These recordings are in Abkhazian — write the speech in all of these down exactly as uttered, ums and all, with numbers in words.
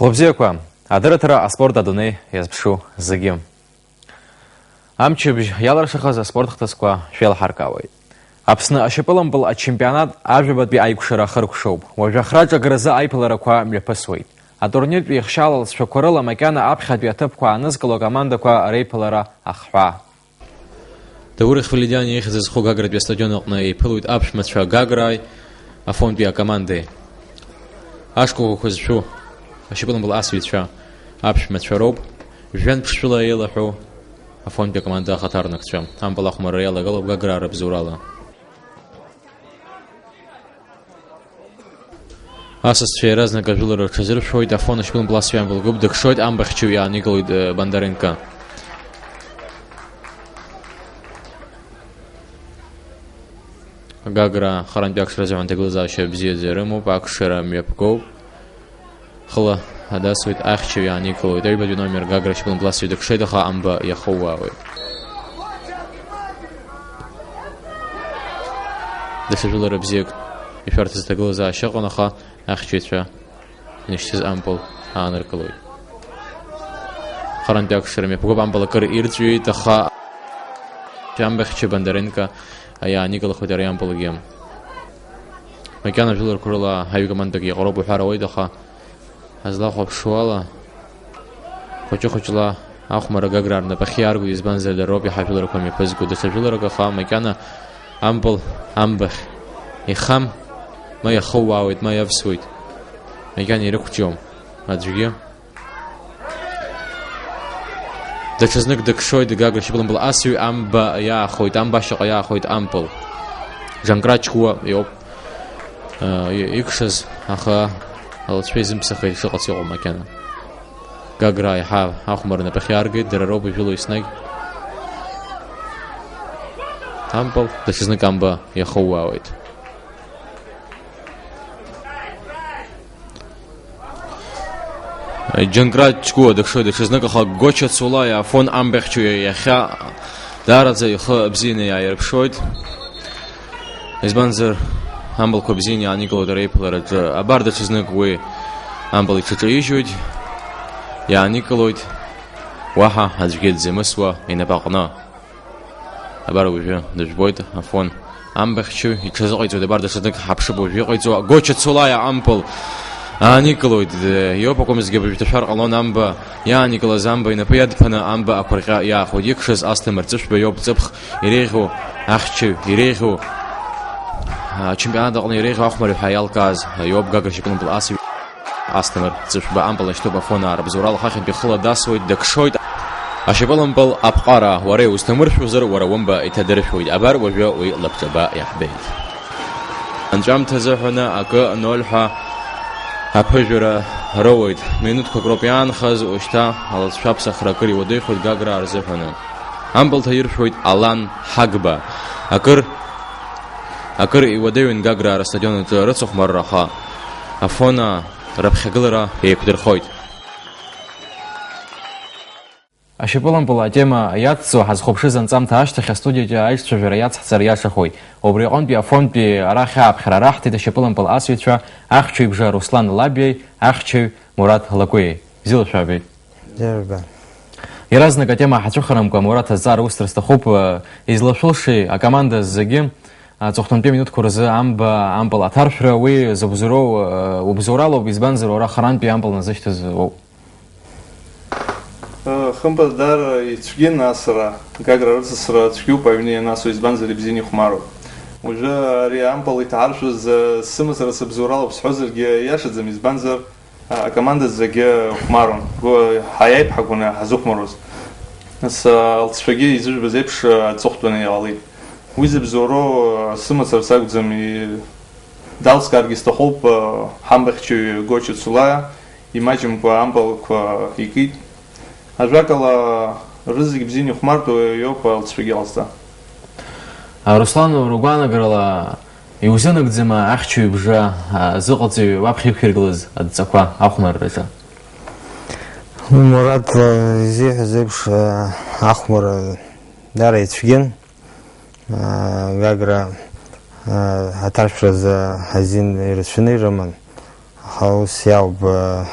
Хәлыбзиақәа, адырраҭара аспорт адунеи иазԥшу зегьы. Амчыбжь иаларшахаз аспорт хҭысқәа шәеилҳаркаауеит. Аԥсны ашьапылампыл ачемпионат ажәабатәи аикәшара ахыркәшоуп. Уажә ахраҿ акразы аиԥыларақәа мҩаԥысуеит. Атурниртә еихшьаала алҵшәақәа рыла макьана аԥхьатәи аҭыԥқәа аанызкыло акомандақәа реиԥылара ахҳәаа. Даур Ихвалидиани ихьӡ зху Гагратәи астадион аҟны еиԥылоит аԥшәмацәа Гаграаи Афонтәи акомандеи. Ашколқәа зшәу ашьапылампыл асыҩцәа аԥшәмацәа роуп, жәҩан ԥшшәыла еилаҳәоу Афонтәи акоманда ахаҭарнакцәа. Ампыл ахәмарра иалагалоуп Гаграа рыбзоурала. Асасцәа иаразнак ажәылара рҽазыршәуеит, Афон ашьапылампыл асҩы ампыл гәыԥ дыкшоит, амбахьчаҩ иааникылоит, э, Бондаренко. Гагра харантәи акшара азыҳәан ҭагылазаашьа бзиаӡа ирымоуп, акшара мҩаԥгоуп. Хыла адасуеит, ахьчаҩ иааникылоит. Аҩбатәи номер Гагра ашьапылампыл асҩы дыкшеит, аха амба иахууаауеит. Даҽа жәылара бзиак ишәарҭаз аҭагылазаашьа ыҟан, аха ахьчаҩцәа инашьҭыз ампыл ааныркылоит. Харантәи акшара мҩаԥгоуп, ампыл акыр ирҵәиит, аха амбахьчаҩ Бондаренко иааникылахоит ари ампылгьы. Макьана жәыларқәа рыла аҩ командак иаҟароуп уҳәар ауеит, аха ҳазлахәаԥшуала, хәыҷы-хәыҷла ахәмарра Гаграа рнапахьы иааргоит, избанзар, дара роуп иаҳа ажәыларақәа мҩаԥызго. Даҽа жәыларак, аха макьана ампыл амбахь ихам, ма иахууаауеит, ма иавсуеит. Макьана ирықәҿиом аӡәгьы. Даҽазнык дыкшоит Гагра ашьапылампыл асҩы, амба иаахоит, амба ашьаҟа иаахоит ампыл. Џьанкра Чкуа иоуп, э, и-, икшаз, аха алҵшәа изымԥсахит шыҟац иҟоу макьана. Гагра иаҳа ахәмарра рнапахьы иааргеит, дара роуп ижәыло еснагь. Ампыл, даҽазнык амба иахууаауеит. Џьанкра Чкуа дыкшоит даҽазнык, аха Гоча Цулаиа Афон амбахьчаҩ иахьа даараӡа ихы бзианы иааирԥшуеит. Избанзар, ампылқәа бзианы иааникылоит ари аиԥылараҿы. Абар даҽазнык уи ампыл иҽаҿаижьуеит, иааникылоит, уаҳа аӡәгьы дзамысуа инапаҟны. Абар уажәы дыжәбоит Афон амбахьчаҩ, иҽазыҟаиҵоит, абар даҽазнык ҳаԥшып уажәы иҟаиҵо, Гоча Цолаиа ампыл ааникылоит, иоуп акәымзгьы абыржә дашәар ҟалон амба, иааникылаз амба инапы иадԥаны амба ақәырҟьа иаахәеит, икшаз Асҭамыр Ҵышәба иоуп, ҵыԥх иреиӷьу ахьчаҩ, иреиӷьу ачемпионат аҟны иреиӷьу ахәмарҩ ҳәа иалкааз иоуп, Гагра ашьапылампыл асҩы. Асҭамыр Ҵышәба ампыл ашьҭоуп Афонаа рыбзоурала, ахахьынтәи хыла дасуеит, дыкшоит. Ашьапылампыл аԥҟара, уара иузҭамыршәозар, уара умба иҭадыршәуеит. Абар уажәы уи лабҿаба иаҳбеит. Анҵәамҭа азыҳәаны акы ноль ҳәа аԥыжәара роуеит. Минуҭқәак роуп иаанхаз, ушьҭа алҵшәа аԥсахра акыр иуадаҩхоит Гаграа рзыҳәаны. Ампыл ҭаиршәуеит Алан Ҳагба. Акыр, акыр иуадаҩын Гаграа рыстадион аҿы рыцыхәмарра, аха Афонаа рыԥхьагылара еиқәдырхоит. Ашьапылампыл атема иацҵо ҳазхәаԥшыз анҵамҭа ашьҭахь астудиаҿы аиҿцәажәара иацҳҵар иашахоит. Убри аҟынтәи Афонтәи арахь ааԥхьара раҳҭеит ашьапылампыл асыҩцәа ахьчаҩ бжа Руслан Лабиеи ахьчаҩ Мураҭ Лакәиеи. Бзиала шәаабеит. Бзиа жәба. Иаразнак атема ҳацәыхарамкәа, Мураҭ азҵаара усҭар сҭахуп, э, излашәылшеи акоманда зегьы, э, аҵыхәтәантәи аминуҭқәа рзы амба ампыл аҭаршәра, уи зыбзоуроу, э, убзоуралоуп, избанзар, уара харантәи ампыл назышьҭыз уоуп. Э, хымԥада, даара ицәгьан асра, Гагра рыҵысра цәгьоуп аҩны ианасуа, избанзар, ибзианы ихәмаруп. Уажәы ари ампыл иҭаршәыз, э, сымацара сыбзоуралоуп сҳәозаргьы иашаӡам, избанзар, акоманда зегьы хәмарун, ҳаиааип ҳакәны ҳазыхәмаруаз. Нас алҵшәагьы изыжәбаз еиԥш аҵыхәтәаны иҟалеит. Уи зыбзоуроу сымацарц акәӡам, далскааргьы сҭахуп, ҳамбахьчаҩ Гоча Цулаиа имаҷымкәа ампылқәа икит. Ажәакала, рызегь бзианы ихәмартәу иоуп алҵшәагьы иҟазҵа. Руслан, угәаанагарала, иузынагӡама ахьчаҩ бжа, а, зыҟаҵаҩ уаԥхьа иқәиргылаз адҵақәа ахәмарраҿы? Мураҭ, а, изиҳәаз еиԥш, а, ахәмарра даара ицәгьан. А, Гагра, а, аҭаршәразы азин ирацәаны ирыман. Аха ус иауп, а,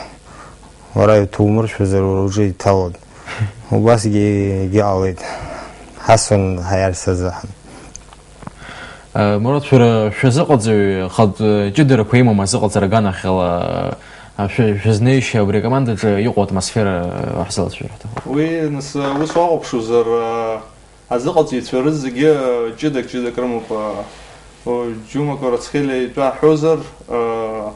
Уара иуҭумыршәазар, уара уҿы иҭалон. Убасгьы егьыҟалеит. Ҳасуан ҳаиарс азыҳәан. Э, Мурат, шәара шәазыҟаҵаҩ хатә, э, ҷыдарақәа имоума азыҟаҵара аганахьала, э, шәа-, шәазнеишьа абри акомандаҿы иҟоу атмосфера, э, уаҳзалацәажәар ҳҭахуп. Уи, нас, э, ус уахәаԥшуазар, э, азыҟаҵаҩцәа рызегьы, э, ҷыдак-ҷыдак рымоуп, э, о, Џьума Кварацхелиа итәы аҳәозар, э,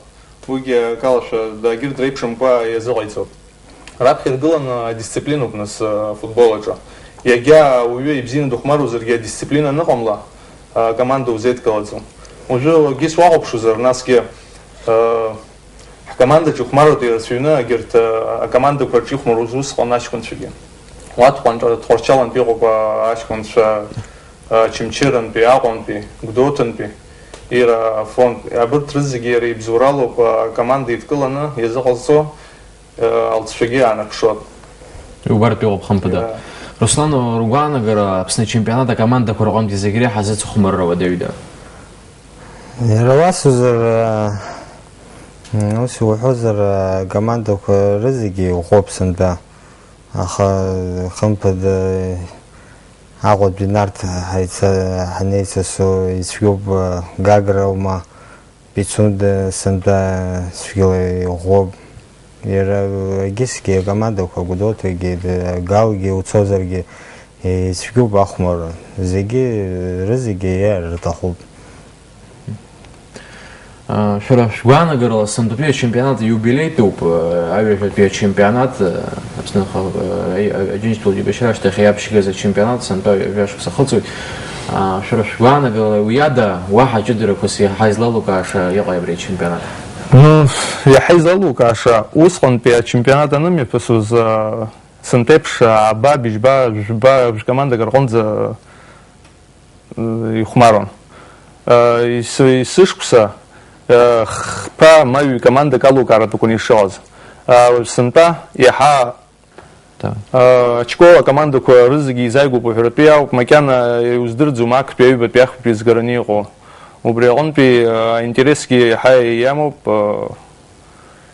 уигьы акалашәа, да, егьырҭ реиԥшымкәа иазыҟаиҵоит. Раԥхьа иргыланы адисциплиноуп, нас, афутбол аҿы. Иагьа ауаҩы ибзианы дыхәмаруазаргьы, адисциплина аныҟамла, акоманда узеидкылаӡом. Уажәы акгьы суахәаԥшуазар, насгьы, э, ҳкомандаҿы ихәмаруеит ирацәаҩны, егьырҭ, э, акомандақәа рҿы ихәмаруаз усҟан аҷкәынцәагьы. Уа Тҟәанҿа-, Тҟәарчалантәи иҟоуп, э, аҷкәынцәа, э, Очамчырантәи, Аҟәантәи, Гәдоуҭантәи, Ира, Афон, абырҭ рызегьы иара ибзоуралоуп, э, акоманда идкыланы иазыҟазҵо. Э, алҵшәагьы аанарԥшуан. Иубартә иҟоуп, хымԥада. Иа. Руслан, ургәаанагара, Аԥсны ачемпионат акомандақәа рҟынтәи зегь реиҳа зыцхәмарра уадаҩда? Иара уасҳәозар, э, ус уҳәозар, э, акомандақәа рызегьы иӷәӷәоуп сынтәа. Аха, хымԥада, Аҟәатәи Нарҭ ҳаица-, ҳанеицасу ицәгьоуп, э, Гаграума, Пицунда сынтәа цәгьала иӷәӷәоуп. Иара егьысгьы акомандақәа, Гәдоуҭагьы, Галгьы уцозаргьы, ицәгьоуп ахәмарра. Зегьы, рызегьы иара рҭахуп. А, шәара шәгәаанагарала, сынтәатәи ачемпионат иубилеитәуп, а, аҩажәатәи ачемпионат, а, Аԥсны ха-, а, а, Аџьынџьтәылатә еибашьра ашьҭахь иаԥшьгаз ачемпионат сынтәа ҩажәа шықәса ахыҵуеит. А, шәара шәгәаанагарала, уи ада уаҳа ҷыдарақәас иаҳа излалукааша иҟои абри ачемпионат? Ну, иаҳа излалукааша, усҟантәи ачемпионат анымҩаԥысуаз, а, сынтәеиԥш, а, ааба, быжьба, жәба, жәкомандак рҟынӡа, э, ихәмаруан. Э, ис-, есышықәса, э, хԥа ма ҩ-командак алукааратә акәын ишыҟаз. Э, сынтәа иаҳа, да, э, ачкола акомандақәа рызегьы изааигәоуп уҳәаратәы иауп, макьана иуздырӡом актәи аҩбатәи ахԥатәи згараны иҟоу. Убри аҟынтәи, э, аинтересгьы иаҳа иамоуп, э,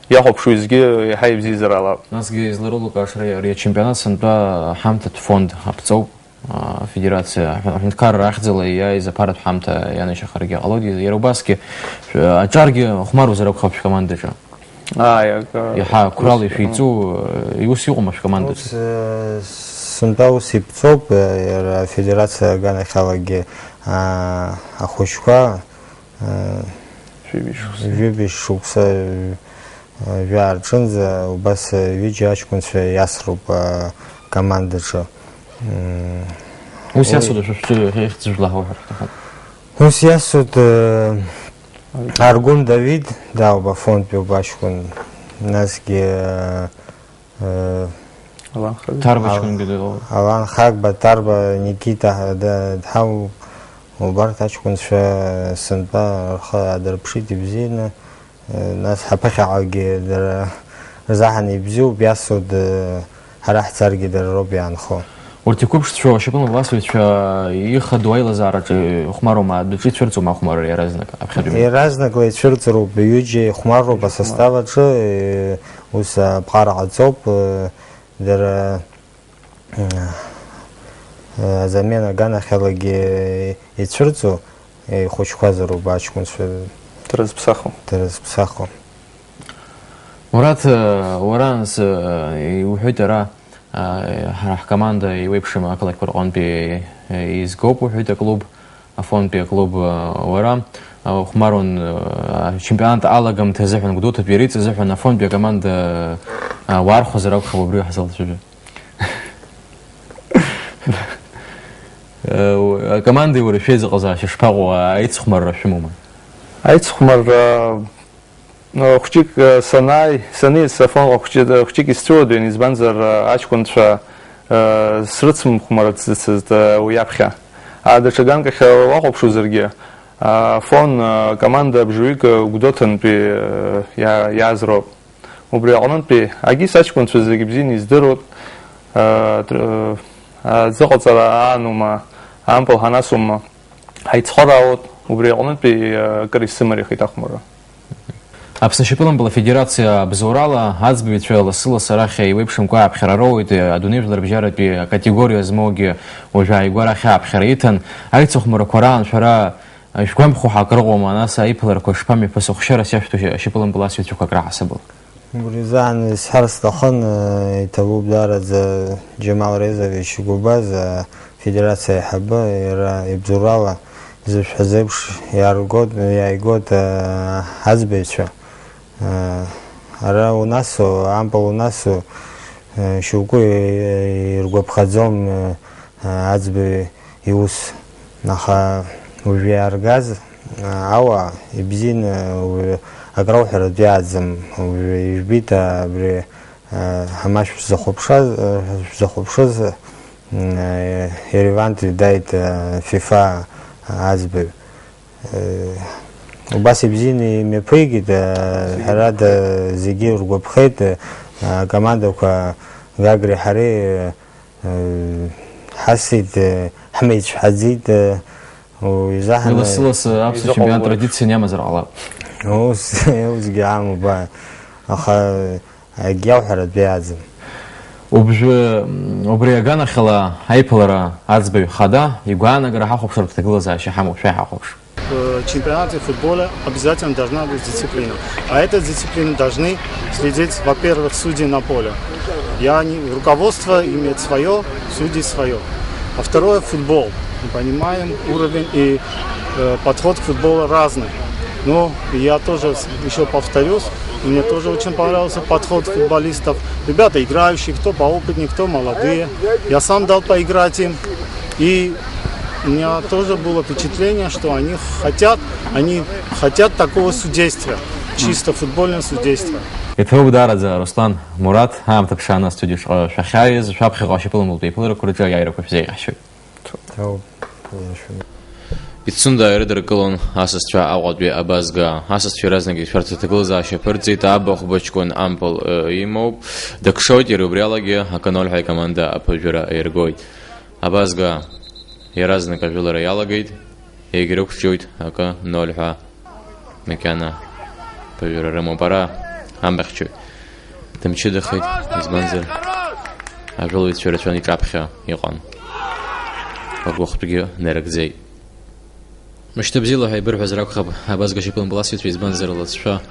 иахәаԥшуа изгьы иаҳа ибзиазар ҟалап. Насгьы изларылукааша ари ачемпионат сынтәа ҳамҭатә фонд аԥҵоуп. Афедерациа аҳәынҭқарра ахьӡала иааиз аԥаратә ҳамҭа ианашьахаргьы ҟалоит. Иара убасгьы, шә-, аҿаргьы хәмаруазар акәхап шәкомандаҿы. Ааи, ак-, Иаҳа ус қәрала иҟан. Ишәеиҵу, э, ус иҟоума шәкомандаҿы? Ус, э, сынтәа ус иԥҵоуп, э, иара афедерациа аганахьалагьы, а, ахәыҷқәа, э, Жәибжь шықәса. Жәибжь шықәса, э, жәаа рҿынӡа убас, э, ҩыџьа аҷкәынцәа иасроуп, э, акомандаҿы. М, Ус уи иасуада шәа шәҿы, шәа ихьӡ жәлаҳәа уҳәар ҳҭахуп. Ус иасуеит, э, Аргәын Давид, да, убафонтәи убаҷкәын, насгьы, э, э, Алан Хагба. Ҭарба Ал-, ҷкәынгьы дыҟоуп. Алан Хагба, Ҭарба Никита, да, дҳау-, убарҭ аҷкәынцәа сынтәа рхы аадырԥшит ибзианы. Нас ҳаԥыхьаҟагьы дара рзаҳан ибзиоуп, иасуеит, ҳара ҳцаргьы дара роуп иаанхо. Урҭ иқәыԥшцәоу ашьапылампыласҩцәа ихадоу аилазаараҿы ихәмаруама, адәаҿы ицәырҵуама ахәмарра иаразнак аԥхьатәи? Иаразнакла ицәырҵроуп, ҩыџьа ихәмаруп асостав аҿы, ус аԥҟара ҟаҵоуп, дара Азамена аганахьалагьы ицәырҵуа ихәыҷқәазароуп аҷкәынцәа. Дара зыԥсахуа. Дара зыԥсахуа. Мураҭ, уара нас, иуҳәоит ара, ҳара ҳкоманда еиуеиԥшым ақалақьқәа рҟынтәи изгоуп, уҳәеит, аклуб, Афонтәи аклуб, уара ухәмаруан, ачемпионат алагамҭа азыҳәан, Гәдоуҭатәи иара иҵазыҳәан Афонтәи акоманда уаархәазар акәхап, убри ҳзалацәажәо. Э, акомандеи уара шәеизыҟазаашьа шԥаҟоу, аицхәмарра шәымоума? Аицхәмарра, э, хәҷык, э, санааи, саниз Афонҟа хәҷы-, хәҷык исцәыуадаҩын, избанзар, э, аҷкәынцәа, э, срыцымхәмарцызт, э, уи аԥхьа. А, даҽа ганкахь, э, уахәаԥшуазаргьы, э, Афон, э, команда абжаҩык, э, Гәдоуҭантәи, э, иа-, иааз роуп. Убри аҟнытәи, агьыс аҷкәынцәа зегьы бзианы издыруеит, а, тр-, а, аӡыҟаҵара аанума, ампыл ҳанасума, ҳаицхыраауеит, убри аҟнытәи, а, акыр исзымариахеит ахәмарра. Аԥсны ашьапылампыл афедерациа абзоурала аӡбаҩцәа лассы-лассы арахь еиуеиԥшымкәа аԥхьара роуеит, адунеи жәларбжьаратәи акатегориа змоугьы уажәы ааигәа арахь аԥхьара иҭан, аицыхәмарақәа раан шәара шәгәамԥхо ҳәа акрыҟоума, нас аиԥыларақәа шԥамҩаԥысо, хшьарас иашәҭо ашьапылампыл асҩцәақәа акраҳасабала? Убри азы исҳәар сҭахын, иҭабуп даараӡа Џьамал Резович Гәыбаз, афедерациа аиҳабы, иара ибзоурала зышәҳәаз еиԥш иааргоит, иааигоит, а, аӡбаҩцәа. А, ара унасу, ампыл унасу, а, шьоукы иргәаԥхаӡом, а, аӡбаҩ иус. Аха уажәы иааргаз, а, ауаа ибзианы, уаҩы акрауҳәаратә иааӡам. Уажәы ижәбеит, а, абри, а, амашә шәзахәаԥшаз, а, шәзахәаԥшыз, м, а, Еревантәи дааит, а, ФИФА аӡбаҩ. Э, убас ибзианы имҩаԥигеит, а, ҳәарада, зегьы ргәаԥхеит, а, акомандақәа Гагреи ҳареи, э, ҳасит, э, ҳмеицәҳаӡеит, э, уи изаҳаны Уи лассы-лассы аԥсуа изыҟалом чемпионат уи. Традицианы иамазар ҟалап. Ус, усгьы амоуп, а, аха акгьы иауҳәаратәы иааӡам. Убжы, м, убри аганахьала аиԥылара аӡбаҩ хада игәаанагара ҳахәаԥшыр, аҭагылазаашьа ҳамоушәа иҳахәаԥш. В чемпионате футбола обязательно должна быть дисциплина. А эта дисциплина должны следить, во-первых, судьи на поле. Я не, руководство имеет свое, судьи свое. А второе, футбол. Мы понимаем, уровень и, э, подход к футболу разный. Но я тоже с-, ещё повторюсь, мне тоже очень понравился подход футболистов. Ребята играющие, кто поопытнее, кто молодые. Я сам дал поиграть им. И у меня тоже было впечатление, что они хотят, они хотят такого судейства, чисто футбольное судейство. Иҭабуп даараӡа, Руслан, Мураҭ, аамҭа ԥшааны астудиаҿы шәахьааиз, шәаԥхьаҟа ашьапылампылтәи аиԥыларақәа рҿы аиааирақәа шәзеиӷьасшьоит. Ҭабуп. Пицунда ирыдыркылон асасцәа Аҟәатәи Абазгаа. Асасцәа иаразнак ишәарҭа аҭагылазаашьа ԥырҵеит, абахәба ҷкәын ампыл, ы, имоуп, дыкшоит, иара убри алагьы акы ноль ҳәа икоманда аԥыжәара аиргоит. Абазгаа иаразнак ажәылара иалагеит, егьрықәҿиоит акы ноль ҳәа. Макьана ԥыжәара рымоуп ара, амбахьчаҩ дымчыдахеит, избанзар, ажәылаҩцәа рацәаны иҿаԥхьа иҟан. Агәыхтәгьы нарыгӡеит. Мышьҭа бзиала ҳәа ибырҳәазар акәхап, Абазгаа ашьапылампыласҩцәа, избанзар, лыҵшәа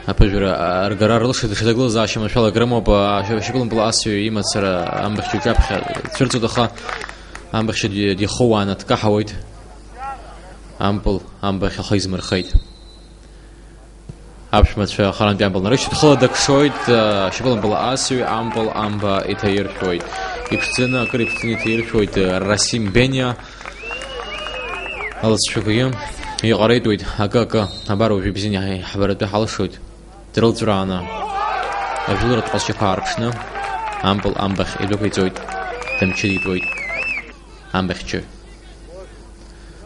аԥыжәара аргара рылшеит, даҽа ҭагылазаашьа машәалак рымоуп, а, ашьапылампыласҩы имацара амбахьчаҩ иҿаԥхьа дцәырҵуеит, аха амбахьчаҩ ди-, дихууааны дкаҳауеит. Ампыл амбахь ахы измырхеит. Аԥшәмацәа харантәи ампыл нарышьҭит, хыла дакшоит, а, шьапылампыл асҩы ампыл амба иҭаиршәуеит. Иԥшӡаны, акыр иԥшӡаны иҭаиршәуеит, а, Расим Бениа. Алыҵшәақәагьы иҟареитәуеит, акы-акы, абар уажәы ибзианы иаҳбаратәы ҳалшоит. Дрылҵәрааны, ажәыларатә ҟазшьақәа аарԥшны, ампыл амбахь идәықәиҵоит, дымчыдитәуеит. Амбахьчаҩ.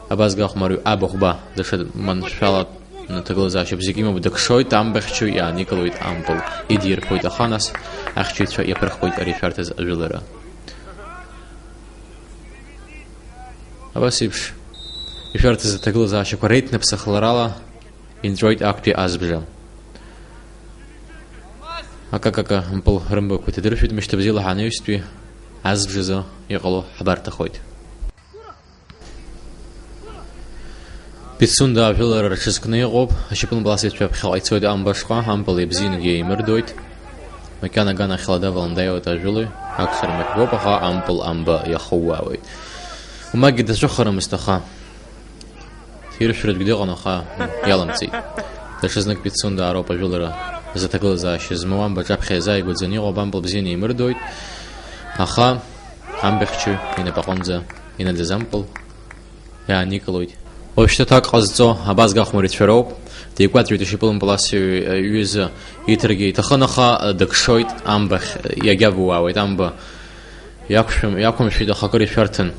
Абазгаа ахәмарҩы абахәба даҽа маншәалатә ҭагылазаашьа бзиак имоуп, дыкшоит, амбахьчаҩ иааникылоит ампыл, идирԥоит, аха нас ахьчаҩцәа иаԥырхуеит ари ишәарҭаз ажәылара. Абас еиԥш ишәарҭаз аҭагылазаашьақәа реиҭныԥсахларала инҵәоит актәи азбжа. Акакака мпыл рымбақәа иҭадыршәит, мышьҭа бзиала ҳанаҩстәи азбжазы иҟало ҳбарҭахоит. Пицунда ажәылара рҽазкны иҟоуп, ашьапылампыласҩцәа ԥхьаҟа ицоит амба ашҟа, ампыл ибзиангьы еимырдоит. Макьана аганахьала давалан дааиуеит ажәылаҩ, акәшара мҩаԥгоуп, аха ампыл амба иахууаауеит. Умагьы дацәыхарамызт, аха ҭиршәратәгьы дыҟан, аха иаламҵеит. Даҽазнык Пицунда аароуп ажәылара зыҭагылазаашьа змоу амба аҿаԥхьа иазааигәаӡаны иҟоуп, ампыл бзианы еимырдоит, аха амбахьчаҩ инапаҟынӡа инаӡаз ампыл иааникылоит. Уажәшьҭа аҭак ҟазҵо абазга ахәмарицәа роуп. Деикәаҵәеит ишьапылампыласҩы иҩыза иҭаргьы иҭахын, аха дыкшоит амбахь, иагьавууаауеит амба. Иақәшәам-, иақәымшәеит, аха акыр ишәарҭан.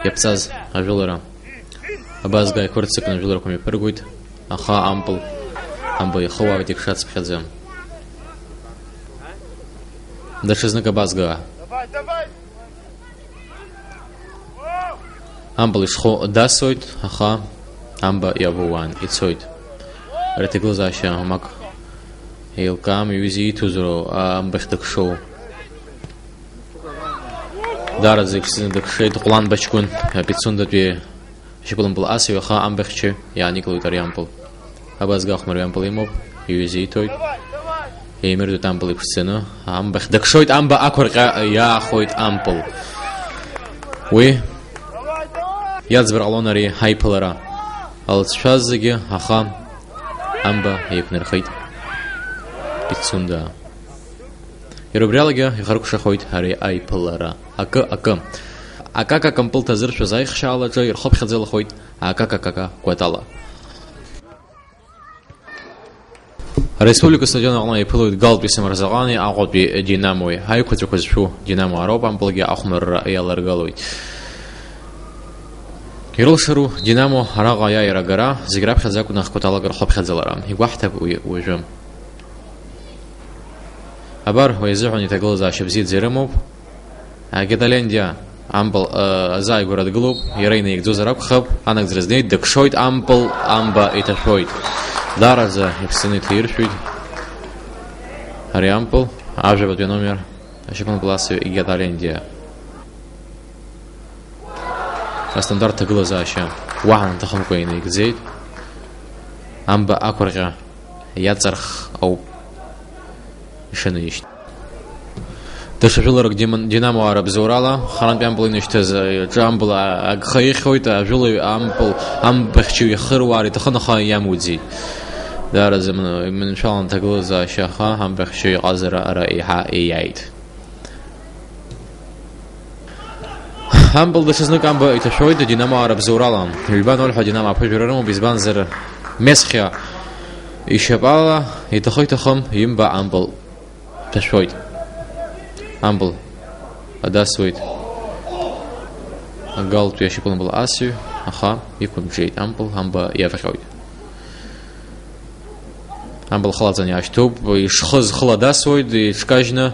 Иаԥҵаз ажәылара. Абазга иқәырццакны ажәыларақәа мҩаԥыргоит, аха ампыл, амба ихыуаауеит икшацыԥхьаӡа. Даҽазнык абазга. Ампыл ишху дасоит, аха амба иавууаан ицоит. Ари аҭагылазаашьа мак еилкаам, иҩыза ииҭозароу амбахь дыкшоу. Даараӡа иԥсны дыкшеит Ҟәлан Бачгәын, Пицундатәи ашьапылампыл асыҩ, аха амбахьчаҩ иааникылоит ари ампыл. Абазга ахәмарҩы ампыл имоуп, иҩыза ииҭоит. Еимырдоит ампыл иԥшӡаны, амбахь дыкшоит, амба ақәырҟьа иаахоит ампыл. Уи иаӡбар ҟалон ари аиԥылара. Алҵшәа зегьы, аха амба еиқәнархеит Пицунда. Иара убри алагьы ихыркәшахоит ари аиԥылара. Акы, акы. Акака кампыл ҭазыршәыз аихшьаалаҿы ирхыԥхьаӡалахоит акака-кака кәатала. Ареспублика стадион аҟны иԥылоит Галтәи Самырзаҟани Аҟәатәи Динамои. Аиқәаҵәақәа зшәу Динамо ароуп, ампылгьы ахәмарра иаларгалоит. Ирылшару Динамо араҟа аиааира агара, зегь раԥхьаӡа акәны ахкәаҭалак рхыԥхьаӡалара. Игәаҳҭап уи уажәы. Абар, уи азыҳәан иҭагылазаашьа бзиаӡа ирымоуп. Агеталендиа ампыл, э, азааигәара дгылоуп, иара инаигӡозар акәхап, анагӡара знеит, дыкшоит ампыл, амба иҭашәоит. Даараӡа иԥсны иҭаиршәит ари ампыл, ажәабатәи аномер, ашьапылампыласҩы Геталендиа. Астандарт ҭагылазаашьа уаҳа анҭахымкәа инаигӡеит. Амба ақәырҟьа иаҵарх ауп ишанаишьҭ. Даҽа жәыларак Диман-, Динамо арабзоурала, харантә ампыл инашьҭыз, э, ҿамбла агха ихьуеит, ажәылаҩ ампыл, амбахьчаҩ ихыруаар иҭахын, аха иамуӡеит. Даараӡа ман-, маншәалан ҭагылазаашьа, аха амбахьчаҩ иҟазара ара еиҳа еиааит. Ампыл даҽазнык амба иҭашәоит Динамо арабзоурала. Ҩба ноль ҳәа Динамо аԥыжәара рымоуп, избанзар, Месхиа ишьапала иҭахы-иҭахым имба ампыл ҭашәоит. Ампыл адасуеит агалтәи ашьапылампыл асҩ, аха иқәымҿиеит ампыл, амба иавҟьоит. Ампыл халаҵан иаашьҭуп, ишхыз хыла дасуеит, иҽкажьны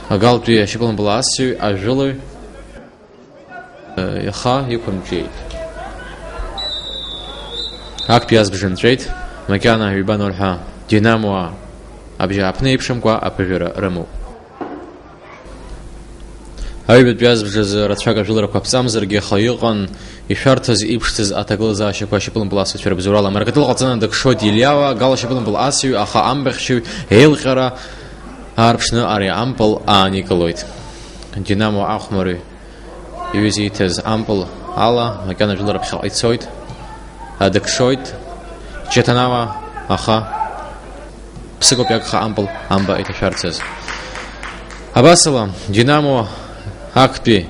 агалтәи ашьапылампыл асҩ, ажәылаҩ, иаха иқәымҿиеит. Актәи азбжа нҵәеит, макьана ҩба ноль ҳәа Динамо абжьааԥны еиԥшымкәа аԥыжәара рымоуп. Аҩбатәи азбжазы рацәак ажәыларақәа ԥҵамзаргьы, аха иҟан ишәарҭаз, иԥшӡаз аҭагылазаашьақәа ашьапылампыл асыҩцәа рыбзоурала. Маркатыл ҟаҵаны дыкшоит Илиава, Гал ашьапылампыл асыҩ, аха амбахьчаҩ еилҟьара аарԥшны ари ампыл ааникылоит. Динамо ахәмарҩ иҩыза ииҭаз ампыл ала макьана жәылара ԥхьаҟа ицоит. Дыкшоит Чаҭанава, аха ԥсык ауп иагха ампыл амба иҭашәарцаз. Абасала, Динамо актәи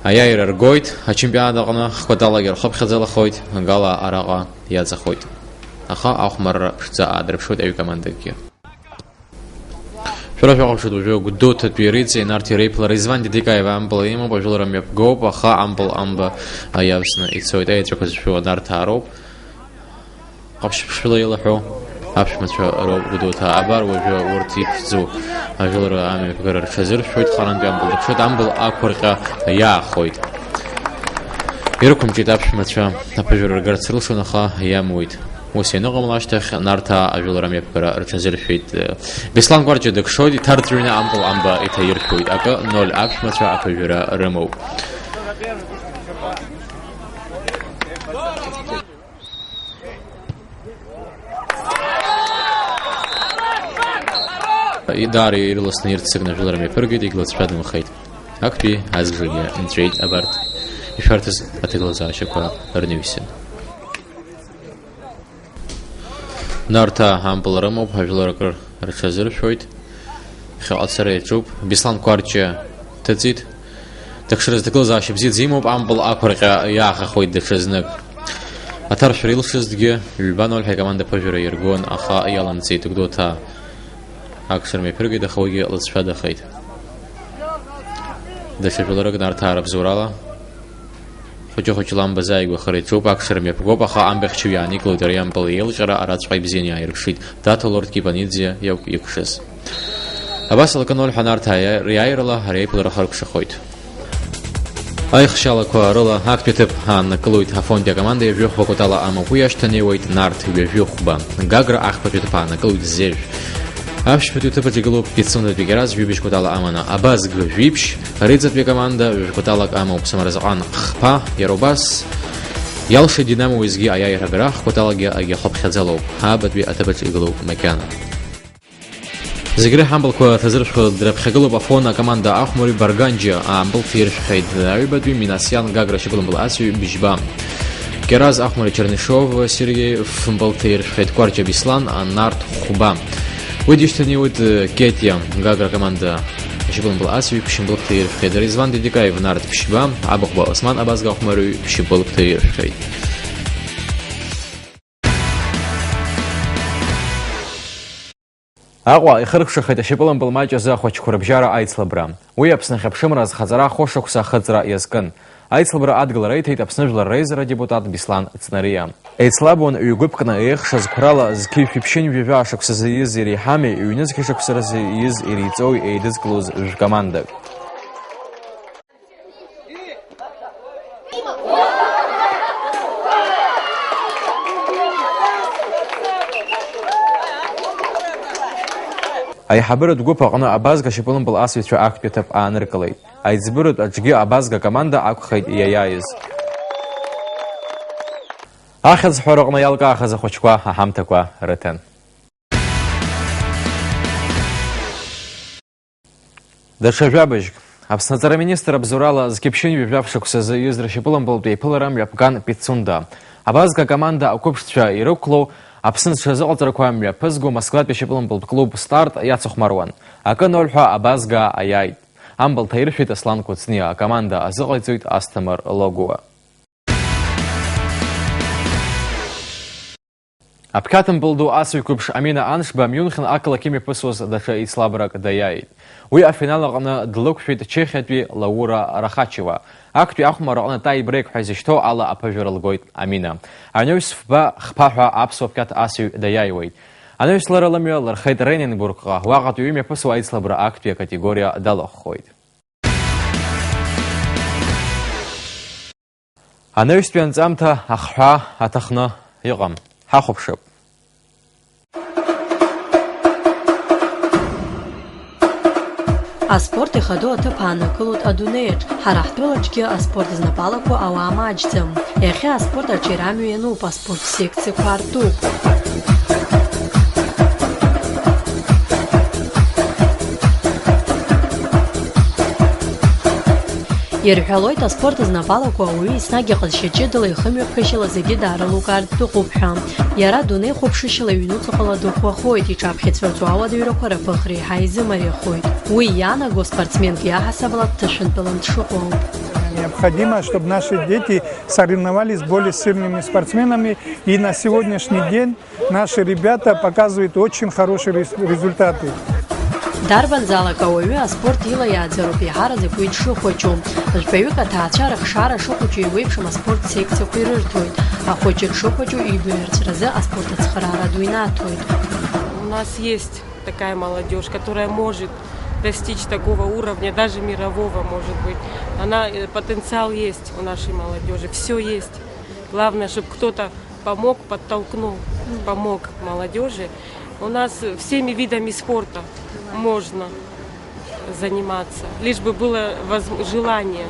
аиааира ргоит, ачемпионат аҟны хкәаталагьы рхыԥхьаӡалахоит, Гала араҟа иаҵахоит. Аха ахәмарра ԥшӡа аадырԥшуеит аҩ командакгьы. Шәара шәаҟәыԥшит уажәы Гәдоуҭатәи Риҵеи Нарҭи реиԥылара. Иван Дедикаев ампыл имоуп, ажәылара мҩаԥгоуп, аха ампыл амба иавсны ицоит. Аеҵәақәа зшәу Нарҭаа роуп. Ҟаԥшь-ԥшьшәыла илаҳәоу аԥшәмацәа роуп Гәдоуҭа. Абар уажәы урҭ иԥшӡоу ажәылара амҩаԥгара рҽазыршәоит, харантәи ампыл дыкшоит, ампыл ақәырҟьа иаахоит. Ирықәымҿиеит аԥшәмацәа, аԥыжәара ргарц рылшон, аха иамуит. Ус ианыҟамла ашьҭахь, Нарҭаа ажәылара мҩаԥгара рҽазыршәеит. Беслан Кәарҷиа дыкшоит, иҭарҵәины ампыл амба иҭаиршәуеит. Акы ноль аԥшәмацәа аԥыжәара рымоуп. Даара ирыласны ирццакны ажәылара мҩаԥыргеит, егьлыҵшәа дынхеит. Актәи азбжагьы нҵәеит абарҭ ишәарҭаз аҭагылазаашьақәа рнаҩсан. Нарҭаа ампыл рымоуп, ажәлар акыр рҽазыршәоит. Ԥхьаҟа ацара иаҿуп. Беслан Кәарҷиа дҭыҵит. Дыкшараз аҭагылазаашьа бзиаӡа имоуп, ампыл ақәырҟьа иаахахоит даҽазнык. Аҭаршәара илшазҭгьы, ҩба ноль ҳәа икоманда аԥыжәара иаргон, аха иаламҵеит Гәдоуҭа. Акшар мҩаԥыргеит, аха уигьы лыҵшәадахеит. Даҽа жәларык Нарҭаа рыбзоурала. Хәыҷы-хәыҷла амба зааигәахар иаҿуп, акшара мҩаԥгоуп, аха амбахьчаҩ иааникылоит ари ампыл еилҟьара, араҵәҟьа ибзианы иааирԥшит. Даҭалоит Кипаниӡе иоуп иқәшыз. Абас алакы ноль ҳәа Нарҭаа иааирала ари аиԥылара харкәшахоит. Аихшьалақәа рыла актәи аҭыԥ ааннакылоит Афонтәи акоманда ҩажәи хәба кәатала амоуп, уи ашьҭанеиуеит Нарҭ ҩажәи хәба. Гагра ахԥатәи аҭыԥ ааннакылоит Зежә. Аԥшьбатәи аҭыԥ аҿы игылоуп Пицундатәи Кьараз, жәибжь кәатала аманы Абазг жәиԥшь, Риҵатәи акоманда ҩажәи кәаталак амоуп, Самаразаҟан хԥа, иара убас иалшеит Динамо уеизгьы аиааира агара, хкәаталагьы агьахәаԥхьаӡалоуп, аабатәи аҭыԥ аҿы игылоуп макьана. Зегь реиҳа ампылқәа ҭазыршәхо драԥхьагылоуп Афон акоманда ахәмари Барганџьа ампыл ҭиршәхьеит. Аҩбатәи Минасиан Гагра шьапылампыл асҩы бжьба. Кьараз ахәмари Чернышов Сергеи фымпыл ҭиршәхьеит, Кәарҷа Беслан Нарҭ хәба. Уи дишьҭанеиуеит Кетиа Гагра команда шьапылампыл асҩы ԥшьымпыл ҭиршәхьеит. Резван Дидикаев Нарҭ ԥшьба, Абыхәба Осман Абазга ахәмарҩы ԥшьымпыл ҭиршәхьеит. Аҟәа ихыркәшахеит ашьапылампыл маҷ азы ахәаҷқәа рыбжьара аицлабра. Уи Аԥсны ахьыԥшымра азхаҵара ахәышықәса ахыҵра иазкын. Аицлабра адгылара иҭеит Аԥсны Жәлар Реизара адепутат Беслан Ҵнариа. Еицлабуан ҩ-гәыԥкны еихшаз қәрала зқьи жәшәи ԥшьынҩажәи жәаҩа шықәсазы ииз иреиҳами, ҩ-нызқьи шықәсазы ииз иреиҵоуи еидызкылоз жәкомандак. Аиҳабыратә гәыԥ аҟны Абазга ашьапылампыл асыҩцәа актәи аҭыԥ ааныркылеит. Аиҵбыратә аҿгьы Абазга акоманда акәхеит иаиааиз. Ахьӡ ҳәараҟны иалкаахаз ахәыҷқәа аҳамҭақәа рыҭан. Даҽа жәабжьк. Аԥсны аҵара министр абзоурала зқьи ԥшьынҩажәи жәаф шықәсазы ииз ршьапылампылтә еиԥылара мҩаԥган Пицунда. Абазга акоманда ақәыԥшцәа ирықәлоу Аԥсны зҽазыҟаҵарақәа мҩаԥызго Москватәи ашьапылампылтә клуб Старт иацыхәмаруан. Акы ноль ҳәа Абазга аиааит. Ампыл ҭаиршәит Аслан Кәыҵниа, акоманда азыҟаиҵоит Асҭамыр Логуа. Аԥхьаҭымпыл ду асыҩ қәыԥш Амина Аншба Мюнхен ақалақь имҩаԥысуаз даҽа еицлабрак даиааит. Уи афинал аҟны длықәшәеит Чехиатәи Лаура Рахачева. Актәи ахәмарра аҟны таибреик ҳәа изышьҭоу ала аԥыжәара лгоит Амина. Анаҩс фба хԥа ҳәа аԥсуа ԥхьаҭ асыҩ даиааиуеит. Анаҩс лара лымҩа лырхеит Рененбургҟа, уаҟатәи имҩаԥысуа аицлабра актәи акатегориа далахәхоит. Анаҩстәи анҵамҭа ахҳәаа аҭахны иҟам. Ҳахәаԥшып. Аспорт ихадоу аҭыԥ ааннакылоит адунеиаҿ. Ҳара ҳтәылаҿгьы аспорт знапалақәоу ауаа маҷӡам. Иахьа аспорт аҿиарамҩа иануп аспорт секциақәа артуп. Ирҳәалоит, аспорт азнапалақәа ауаҩы еснагь иҟазшьа ҷыдала ихымҩаԥгашьала зегьы даарылукаартә дыҟоуп ҳәа. Иара адунеи хәаԥшышьала иҩнуҵҟала дыӷәӷәахоит, иҿаԥхьа ицәырҵуа ауадаҩрақәа рыԥыхра еиҳа изымариахоит. Уи иаанаго спортсменк иаҳасабала дҭышәынтәалан дшыҟоу. Необходимо, чтобы наши дети соревновались с более сильными спортсменами, и на сегодняшний день наши ребята показывают очень хорошие рес-, результаты. Дарбанзаалак ауаҩы аспорт ила иааӡароуп еиҳараӡак уи дшыхәаҷу. Жәпаҩык аҭаацәа рыхшара шыхәыҷу еиуеиԥшым аспорт секциақәа ирырҭоит. Ахәыҷы дшыхәаҷу идуеирцәразы аспорт ацхыраара ду инаҭоит. У нас есть такая молодежь, которая может достичь такого уровня, даже мирового, может быть. Она, э, потенциал есть у нашей молодежи, всё есть. Главное, чтоб кто-то помог, подтолкнул, помог молодёжи. У нас всеми видами спорта можно заниматься, лишь бы было воз-, желание.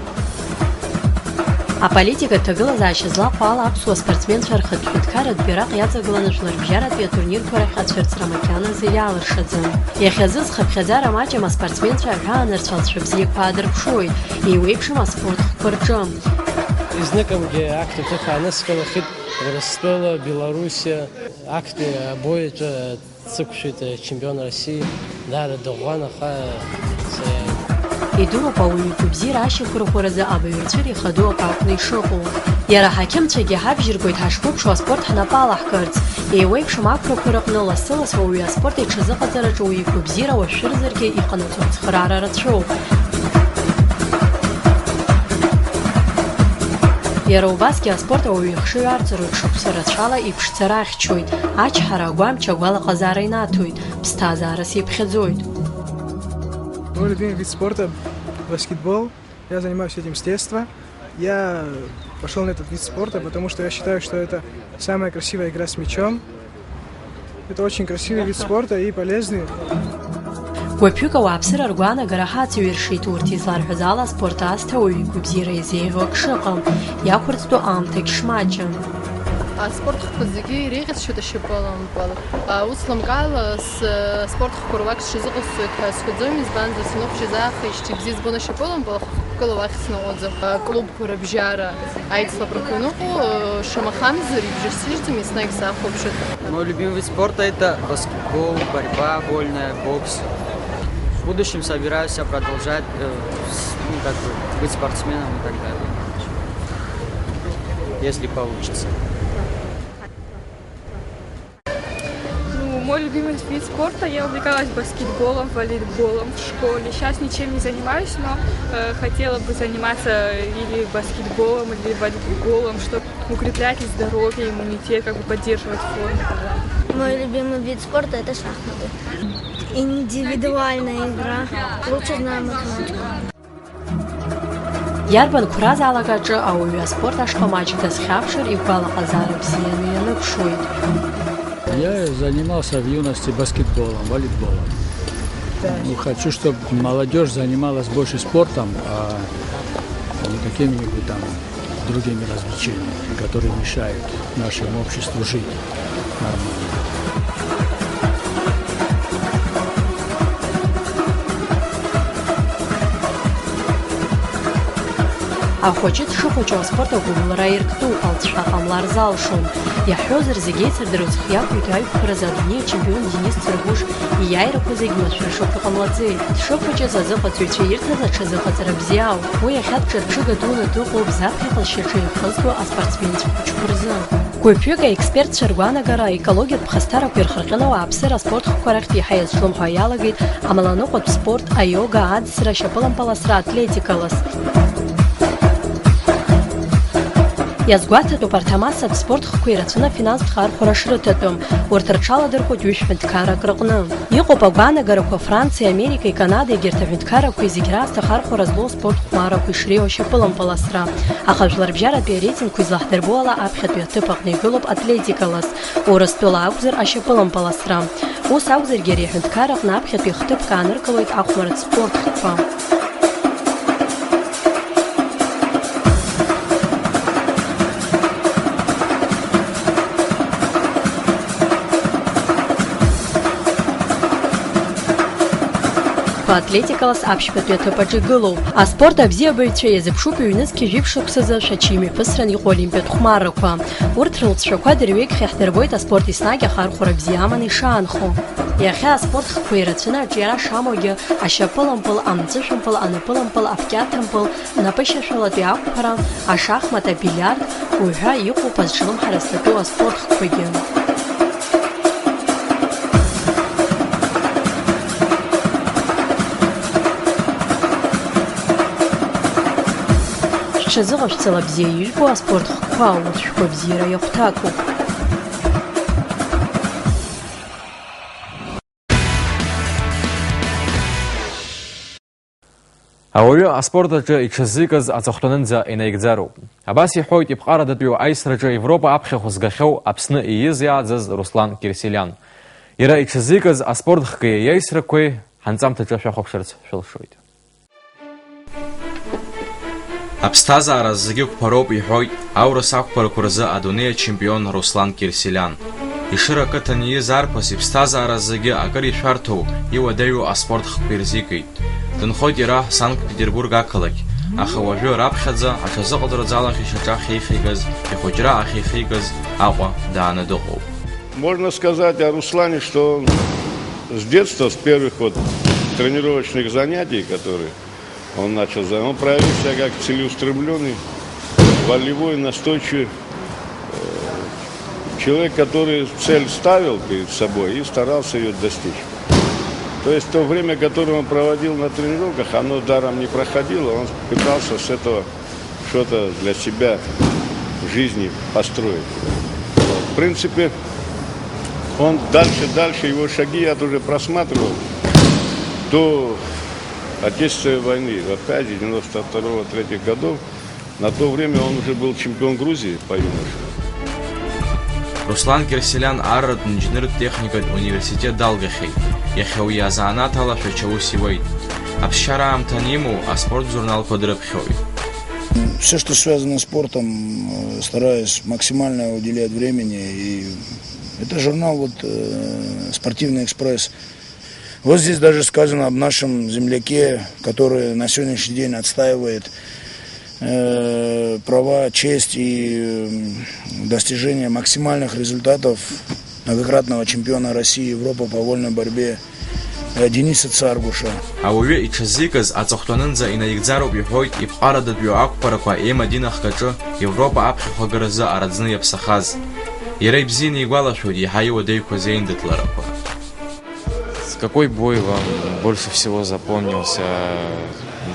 Аполитикатә ҭагылазаашьа злахәу ала аԥсуа спортсменцәа рхатә ҳәынҭқарратә бираҟ иаҵагыланы жәларбжьаратәи атурнирқәа рахь ацәырҵра макьаназы иаалыршаӡам. Иахьазы зхыԥхьаӡара маҷым аспортсменцәа аҳәаанырцә алҵшәа бзиақәа аадырԥшуеит, еиуеиԥшым аспорт хкқәа рҿы. Изныкымкгьы актәи аҭыԥ ааныскылахьеит Урыстәыла, Белоруссиа, актәи абои аҿы дсықәшәеит, чемпион России, даара дыӷәӷәан, аха саиааит. Идуроуп ауаҩы игәабзиара ашьақәырӷәӷәаразы абаҩрцәыра ихадоу акы акәны ишыҟоу. Иара аҳақьымцәагьы ҳабжьыргоит ҳашқәыԥшу аспорт ҳнапы алаҳкырц. Еиуеиԥшым ақәрақәа рыҟны лассы-ласс ауаҩы аспорт аиҿазыҟаҵараҿы уи игәабзиара уашәшәырзаргьы иҟанаҵо ацхыраара рацәоуп. Иара убасгьы аспорт ауаҩы ихшыҩ арҵароит шықәса рацәала иԥшӡара ахьчоит, ачҳара, агәамч, агәалаҟазаара инаҭоит, ԥсҭазаарас иԥхьаӡоит. Мой любимый вид спорта — баскетбол. Я занимаюсь этим с детства. Я пошёл на этот вид спорта, потому что я считаю, что это самая красивая игра с мячом. Это очень красивый вид спорта и полезный. Гәыԥҩык ауааԥсыра ргәаанагара ҳацәыҩршеит, урҭ изларҳәаз ала, аспорт аасҭа ауаҩы игәабзиара иазеиӷьу ак шыҟам, иақәырӡтәу аамҭагь шмаҷым. Аспорт хкқәа зегьы иреиӷьасшьоит ашьапылампыл. Ус лымкаала, с-, аспорт хкқәа руак сҽазыҟасҵоит ҳәа сҳәаӡом, избанзар, саныхәыҷыз аахижьҭеи бзиа збон ашьапылампыл, аха хықәкыла уахь сныҟәаӡом. Клуб Рыбжьара аицлабрақәа ианыҟоу, шамахамзар, ибжьысыжьӡом, еснагь сахәаԥшуеит. Мой любимый вид спорта — это баскетбол, борьба вольная, бокс. В будущем собираюсь я продолжать, э, с-, ну, как бы, быть спортсменом и так далее. Если получится. Ну, мой любимый вид спорта, я увлекалась баскетболом, волейболом в школе. Сейчас ничем не занимаюсь, но, э, хотела бы заниматься или баскетболом, или волейболом, чтобы укреплять и здоровье, иммунитет, как бы поддерживать форму, и так далее. Мой любимый вид спорта — это шахматы. Индивидуальная игра. Лучше знаю математику. Иарбан қәра залак аҿы ауаҩы аспорт ашҟа маҷк дазхьаԥшыр, игәалаҟазаара бзианы ианыԥшуеит. Я занимался в юности баскетболом, волейболом. Ну, хочу, чтобы молодежь занималась больше спортом, а не какими-нибудь там другими развлечениями, которые мешают нашему обществу жить нормально. Ахәыҷы дшыхәыҷу аспорт агәыбылра аирктәуп, алҵшәа ҟамлар залшом. Иаҳҳәозар, зегь еицырдыруа зхы иақәиҭу аиқәԥаразы адунеи ачемпион Денис Цыргәыш ииааирақәа зегь машәыршақә иҟамлаӡеит. Дшыхәыҷыз азыҟаҵаҩцәа ирҭаз аҽазыҟаҵара бзиа ауп. Уи иахьа дҿырҽыга дуны дыҟоуп заԥхьаҟа зшьаҿа ихызго аспортсменцәа хәыҷқәа рзы. Гәыԥҩык аекспертцәа ргәаанагара, аекологиатә ԥхасҭарақәа ирхырҟьаны ауааԥсыра аспорт хкқәа рахьтә иаҳа иазҿлымҳауа иалагеит амаланыҟәатә спорт, аиога, аӡсра, ашьапылампыласра, атлетикалас. Иазгәаҭатәуп, арҭ амассатә спорт хкқәа ирацәаны афинанстә хархәара шрыҭатәым, урҭ рҽаладырхәоит ҩышә ҳәынҭқаррак рыҟны. Иҟоуп агәаанагарақәа Франциеи, Америкеи, Канадеи, егьырҭ аҳәынҭқаррақәеи зегь раасҭа ахархәара злоу аспорт хәмарақәа ишреиуа ашьапылампыласра. Аха жәларбжьаратәи ареитингқәа излаҳдырбо ала, аԥхьатәи аҭыԥ аҟны игылоуп атлетикалас, Урыстәыла акәзар, ашьапылампыласра. Ус акәзаргьы, ари аҳәынҭқарра аҟны аԥхьатәи ахҭыԥқәа ааныркылоит ахәмарратә спорт хкқәа. Атлетикалас аԥшьбатәи аҭыԥ аҿы игылоуп. Аспорт абзиабаҩцәа иазыԥшуп ҩнызқьи жәиԥшь шықәсазы Шәача имҩаԥысран иҟоу олимпиатә хәмаррақәа. Урҭ рылҵшәақәа дырҩегьых иаҳдырбоит аспорт еснагь ахархәара бзиа аманы ишаанхо. Иахьа аспорт хкқәа ирацәаны аҿиара шамоугьы, ашьапылампыл, амҵышәымпыл, анапылампыл, апкьаҭампыл, напышьашәалатәи ақәԥара, ашахмат, абилиард, уҳәа иҟоуп азҿлымҳара зҭатәу аспорт хкқәагьы. Шәҽазыҟашәҵала бзиа ижәбо аспорт хкқәа, урҭ шәгәабзиара иахәҭакуп. Ауаҩы аспорт аҿы иҽазикыз аҵыхәтәанынӡа инаигӡароуп. Абас иҳәоит иԥҟарадатәиу аисраҿы Европа аԥхьахә згахьоу Аԥсны ииз иааӡаз Руслан Кьырсиелиан. Иара иҽазикыз аспорт хкқәеи аисрақәеи ҳанҵамҭаҿы шәахәаԥшырц шәылшоит. Аԥсҭазаара зегьы қәԥароуп, иҳәоит аурыс ақәԥарақәа рзы адунеи ачемпион Руслан Кьырсиелиан. Ешыра ақыҭан ииз арԥыс иԥсҭазаара зегьы акыр ишәарҭоу, иуадаҩу аспорт хкқәа ирзикит. Дынхоит иара Санкт-Петербург ақалақь, аха уажәы раԥхьаӡа аҽазыҟаҵараӡа алахь ишьаҿа ахьеихигаз, ихәыҷра ахьихигаз Аҟәа дааны дыҟоуп. Можно сказать о Руслане, что он с детства, с первых вот тренировочных занятий, которые он начал за-, он проявил себя как целеустремлённый, волевой, настойчивый, э, человек, который цель ставил перед собой и старался её достичь. То есть то время, которое он проводил на тренировках, оно даром не проходило, он пытался с этого что-то для себя в жизни построить. Вот. В принципе, он дальше, дальше, его шаги я тоже просматривал до Отечественной войны, опять же, девяносто второго, третьих годов, На то время он уже был чемпион Грузии по юношам. Руслан Кьырсиалиан арратә инженертә техникатә университет далгахьеит. Иахьа уи азанааҭ алашәача аус иуеит. Аԥсшьара аамҭа анимоу, аспорт журналқәа дрыԥхьоит. Все, что связано с спортом, э, стараюсь максимально уделять времени. И это журнал, вот, э, «Спортивный экспресс». Вот здесь даже сказано об нашем земляке, который на сегодняшний день отстаивает, э, права, честь и, м, достижение максимальных результатов многократного чемпиона России, Европы по вольной борьбе, э, Дениса Царгуша. Ауаҩы иҽазикыз аҵыхәтәанынӡа инаигӡароуп иҳәоит иԥҟарадатәиу ақәԥарақәа еимадин ахкаҿы Европа аԥхьахәагаразы араӡны иаԥсахаз. Иара ибзианы игәалашәоит иаҳа иуадаҩқәаз еиндаҭларақәа. Какой бой вам больше всего запомнился?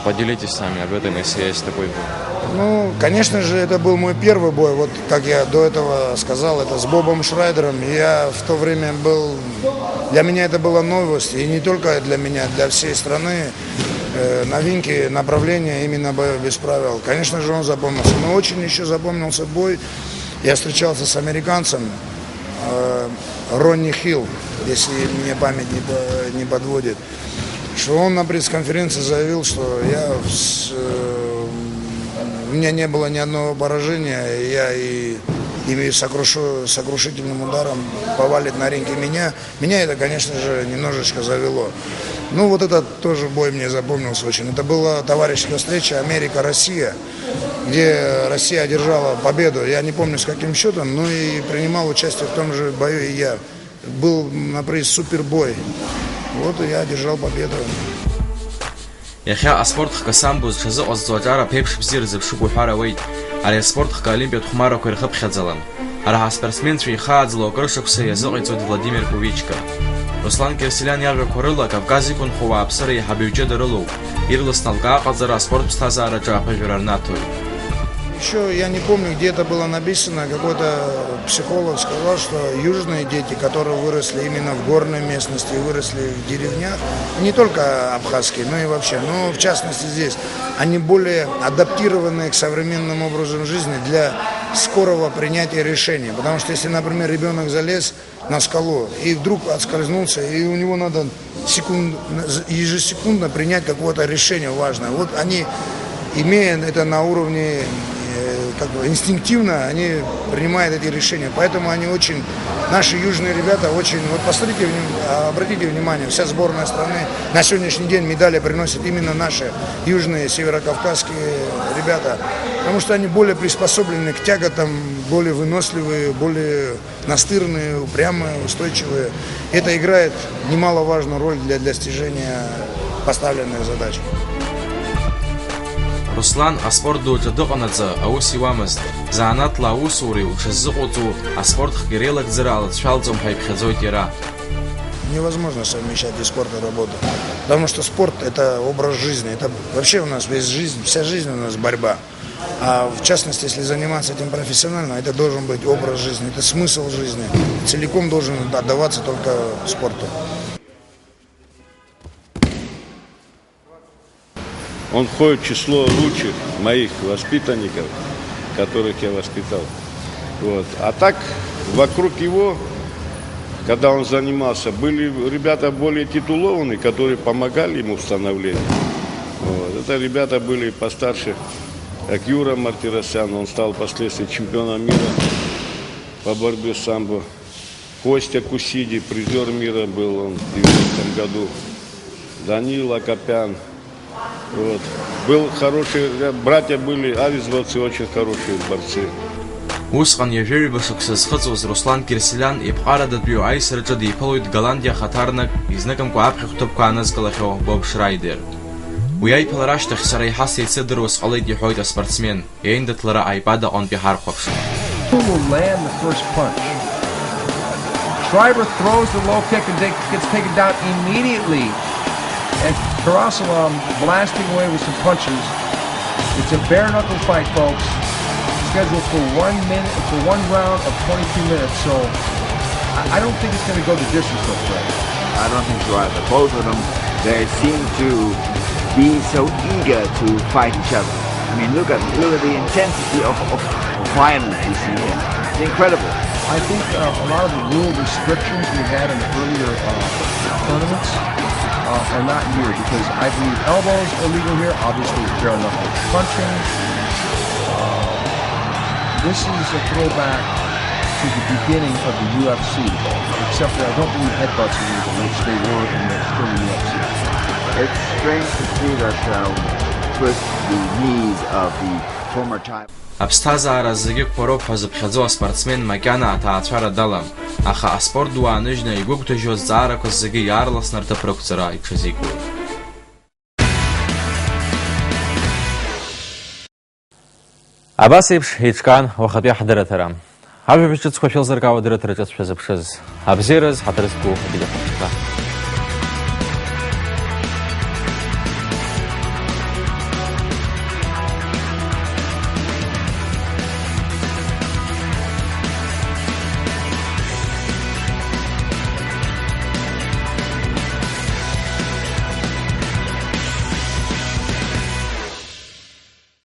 Поделитесь с нами об этом, если есть такой бой. Ну, конечно же, это был мой первый бой. Вот, как я до этого сказал, это с Бобом Шрайдером. Я в то время был... Для меня это была новость. И не только для меня, для всей страны. Э, новинки, направления именно боев без правил. Конечно же, он запомнился. Но очень еще запомнился бой. Я встречался с американцем, э, Ронни Хилл, если мне память не по-, не подводит, что он на пресс-конференции заявил, что я вс-, э, у меня не было ни одного поражения, я и, и сокрушу-, сокрушительным ударом повалит на ринге меня. Меня это, конечно же, немножечко завело. Ну, вот этот тоже бой мне запомнился очень. Это была товарищеская встреча Америка-Россия, где Россия одержала победу. Я не помню, с каким счетом, но и принимал участие в том же бою и я. Был на приз супербой. Вот и я одержал победу. Иахьа аспорт хкы самбо зҽазыҟазҵо аҿар аԥеиԥш бзиа рзыԥшуп уҳәар ауеит. Ари аспорт хкы олимпиатә хәмарақәа ирхыԥхьаӡалан. Ҳара ҳаспортсменцәа ихааӡало акыр шықәса иазыҟаиҵоит Владимир Кувичка. Руслан Кьырсиалиан иажәақәа рыла, Кавказ иқәынхо ауааԥсыра еиҳаб иҩҷыда рылоуп. Ирласны алкаа ҟаҵара аспорт ԥсҭазаараҿы аԥыжәара рнаҭоит. Ещё я не помню, где это было написано, какой-то психолог сказал, что южные дети, которые выросли именно в горной местности, выросли в деревнях, не только абхазские, но и вообще, но в частности здесь, они более адаптированы к современным образом жизни для скорого принятия решения. Потому что если, например, ребёнок залез на скалу и вдруг отскользнулся, и у него надо секунд-, ежесекундно принять какое-то решение важное. Вот они, имея это на уровне, э, как бы инстинктивно, они принимают эти решения. Поэтому они очень, наши южные ребята очень, вот посмотрите, вним-, обратите внимание, вся сборная страны на сегодняшний день медали приносят именно наши южные северокавказские ребята. Потому что они более приспособлены к тяготам, более выносливые, более настырные, упрямые, устойчивые. Это играет немаловажную роль для достижения поставленных задач. Руслан аспорт ду аҿы дыҟанаҵы аус иуамызт. Занааҭла аусуреи уҽазыҟоуҵо аспорт хкы иреилагӡара алыҵшәалҵом ҳәа иԥхьаӡоит иара. Невозможно совмещать и спорт, и работу. Потому что спорт — это образ жизни. Это вообще у нас весь жизнь, вся жизнь у нас борьба. А в частности, если заниматься этим профессионально, это должен быть образ жизни, это смысл жизни. Целиком должен отдаваться только спорту. Он входит в число лучших моих воспитанников, которых я воспитал. Вот. А так, вокруг его, когда он занимался, были ребята более титулованные, которые помогали ему в становлении. Вот. Это ребята были постарше, как Юра Мартиросян, он стал впоследствии чемпионом мира по борьбе самбо. Костя Кусиди, призёр мира был он в девяностом году. Данил Акопян. Вот. Был хороший, э, братья были, Ависбовцы, очень хорошие борцы. Усҟан ҩажәаҩба шықәса зхыҵуаз Руслан Кьырсиалиан иԥҟарадатәиу аисраҿы диԥылоит Голландиа ахаҭарнак, изныкымкәа аԥхьахә ҭыԥқәа анызкылахьоу Боб Шрайдер. Уи аиԥылара ашьҭахь сара еиҳа сеицыдыруа сҟалеит, иҳәоит аспортсмен. Иеиндаҭлара аипад аҟынтә иҳархәаԥшуан. Who will land the first punch? Schreiber throws the low kick and take, gets taken down immediately. And Karasalam blasting away with some punches. It's a bare knuckle fight, folks. Scheduled for one minute, for one round of twenty-two minutes. So I, I don't think it's going to go the distance, though, Fred. I don't think so either. Both of them, they seem to be so eager to fight each other. I mean, look at, look at the intensity of, of, of violence we see here. It's incredible. I think uh, a lot of the rule restrictions we had in earlier uh, tournaments uh, are not here because I believe elbows are legal here. Obviously, fair enough with punching. Uh, this is a throwback to the beginning of the U F C, except that I don't believe headbutts are legal, which they were in the early U F C. It's strange to see that um, with the need of the former time. Аԥсҭазаара зегьы қәԥароуп ҳәа зыԥхьаӡо аспортсмен макьана аҭаацәара далам, аха аспорт ду ааныжьны игәыгәҭажьу азҵаарақәа зегьы иаарласны рҭыԥ рықәҵара иҽазикуеит. Абас еиԥш еиҿкаан уахатәи ҳдырраҭара. Ажәабжь ҿыцқәа шәылзыркаауа адырраҭара ҿыц шәазыԥшыз. Абзиараз, ҳаҭыр зқәу абилиахәаԥшқәа.